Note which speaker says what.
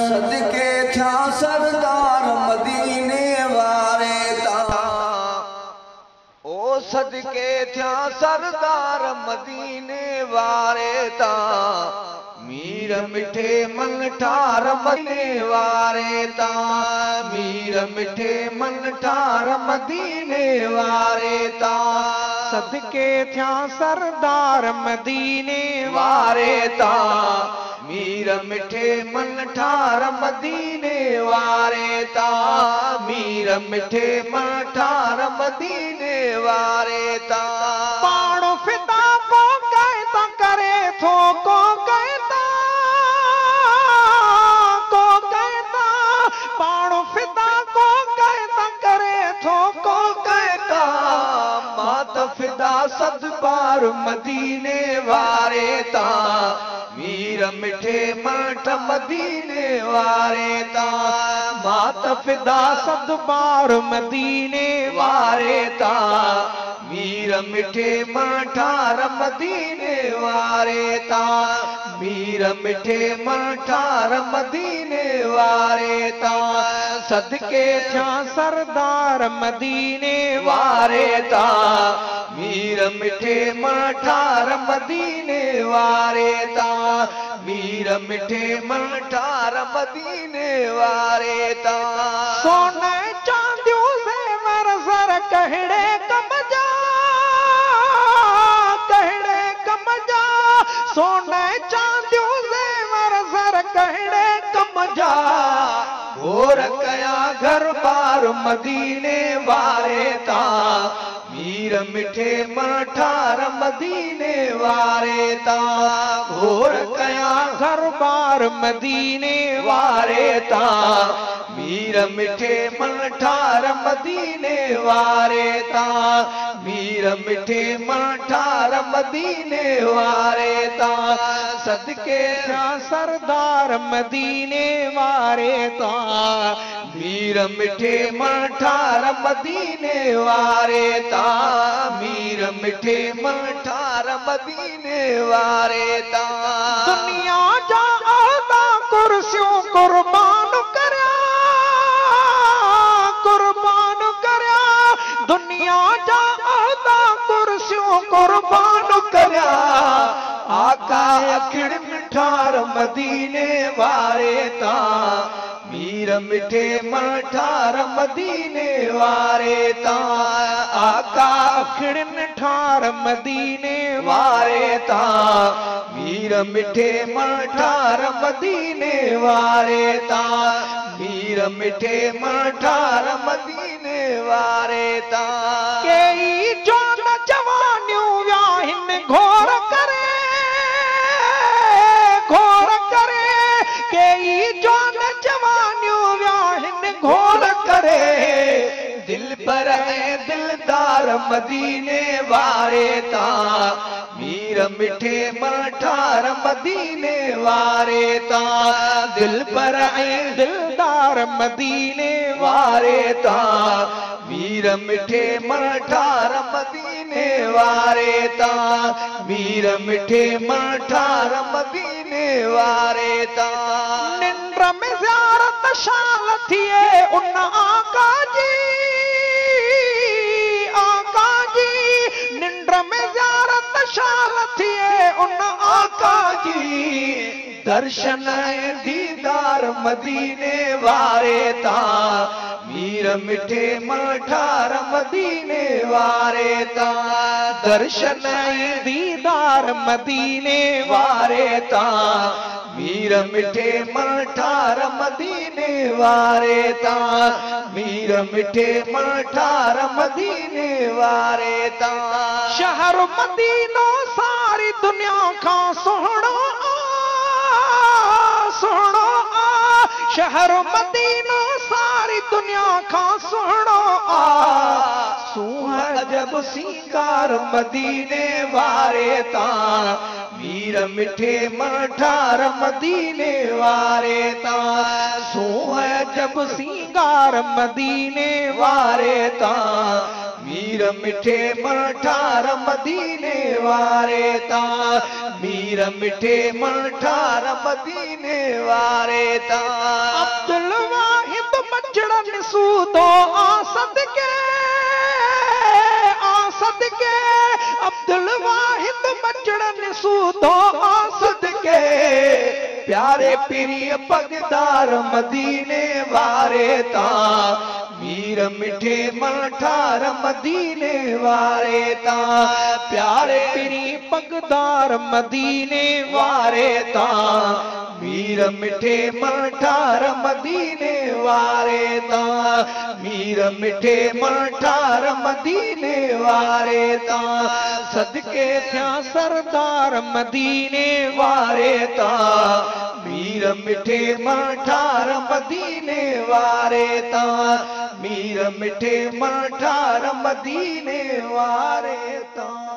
Speaker 1: सदके थिया सरदार मदीने वारे तां, ओ सदके थिया सरदार मदीने वारे तां, मीर मिठे मन ठार मदीने वारे तां, मीर मिठे मन ठार मदीने वारे तां,
Speaker 2: सदके थिया सरदार मदीने
Speaker 1: वारे तां, मीर मिठे मन ठार मदीने वारे तां, मीर मिठे मन ठार मदीने वारे तां।
Speaker 2: पाणो फिदा को कहता करे थो, को कहता, को कहता, पाणो फिदा को कहता करे थो, को
Speaker 1: कहता, मात फिदा सदबार मदीने वारे तां, मीर मिठे मठ मदीने वारे तां, मात फिदा
Speaker 2: सदबार मदीने
Speaker 1: वारे तां, मीर मिठे मठार मदीने वारे तां, मीर मिठे मठार मदीने वारे तां, सदके
Speaker 2: थिया सरदार मदीने
Speaker 1: वारे तां, मीर मिठे मठार मदीने वारे तां, मीर मिठे मठार मदीने वारे तां।
Speaker 2: सोने चांदियूं ज़ेवर ज़र कहिड़े कम जा, कहिड़े कम जा, सोने चांदियूं ज़ेवर ज़र कहिड़े
Speaker 1: कम जा, घोर कया घर बार मदीने वारे तां, मीर मिठे मठार मदीने वारे तां, घोर कया
Speaker 2: घर बार मदीने
Speaker 1: वारे तां, मीर मिठे मठार मदीने वारे तां, मीर मिठे मठार मदीने वारे तां, सदके
Speaker 2: थिया सरदार मदीने वारे तां,
Speaker 1: मीर मिठे मठार मदीने वारे तां, मीर मिठे मठार मदीने वारे तां।
Speaker 2: दुनिया जा अहदा कुर्सियों कुर्बान करिया, कुर्बान करिया, दुनिया जा अहदा कुर्सियों कुर्बान
Speaker 1: करिया, आका अखिड़ मिठार मदीने वारे तां, मीर मिठे मठार मदीने वारे तां, आका
Speaker 2: अखिड़ मिठार मदीने
Speaker 1: वारे तां, मीर मिठे मठार मदीने वारे तां, मीर मिठे मठार मदीने वारे तां।
Speaker 2: केई जान जवानियूं विया हिन घोर करे, घोर करे, केई जान जवानियूं विया हिन
Speaker 1: घोर करे, दिल पर ऐं दिलदार मदीने वारे तां, मीर मिठे मठार मदीने वारे तां, दिल पर ऐं
Speaker 2: दिलदार मदीने
Speaker 1: वारे तां, मीर मिठे मठार मदीने वारे तां, मीर मिठे मठार मदीने वारे तां।
Speaker 2: निंड में ज़ियारत शाल थिए उन आका जी, आका जी, निंड में ज़ियारत शाल थिए उन
Speaker 1: आका जी, दर्शन ऐं दीदार मदीने वारे तां, मीर मिठे मठार मदीने वारे तां, दर्शन ऐं
Speaker 2: दीदार मदीने
Speaker 1: वारे तां, मीर मिठे मठार मदीने वारे तां, मीर मिठे मठार मदीने वारे तां।
Speaker 2: शहर मदीनो सारी दुनिया खां सुहिणो आ, सुहिणो आ, शहर मदीनो सारी दुनिया खां सुहिणो आ,
Speaker 1: सूंहं अजब सिंगार मदीने वारे तां, मीर मिठे मठार मदीने वारे तां, सूंहं अजब
Speaker 2: सिंगार मदीने
Speaker 1: वारे तां, मीर मिठे मठार मदीने वारे तां, مير مٺي منٺار مديني واري تان.
Speaker 2: عبدل واحد مچڙن سودو آ صدقي آ صدقي، عبدل واحد مچڙن سودو آ
Speaker 1: صدقي، پياري پرينءَ پڳدار مديني واري تان. مير مٺي منٺار مديني واري تان. پياري
Speaker 2: پرينءَ پڳدار مديني
Speaker 1: واري تان. مير مٺي منٺار مديني واري تان. مير مٺي منٺار مديني واري تان. صدقي
Speaker 2: ٿيا سردار مديني
Speaker 1: واري تان. مير مٺي منٺار مديني واري تان. مير مٺي منٺار مديني واري تان.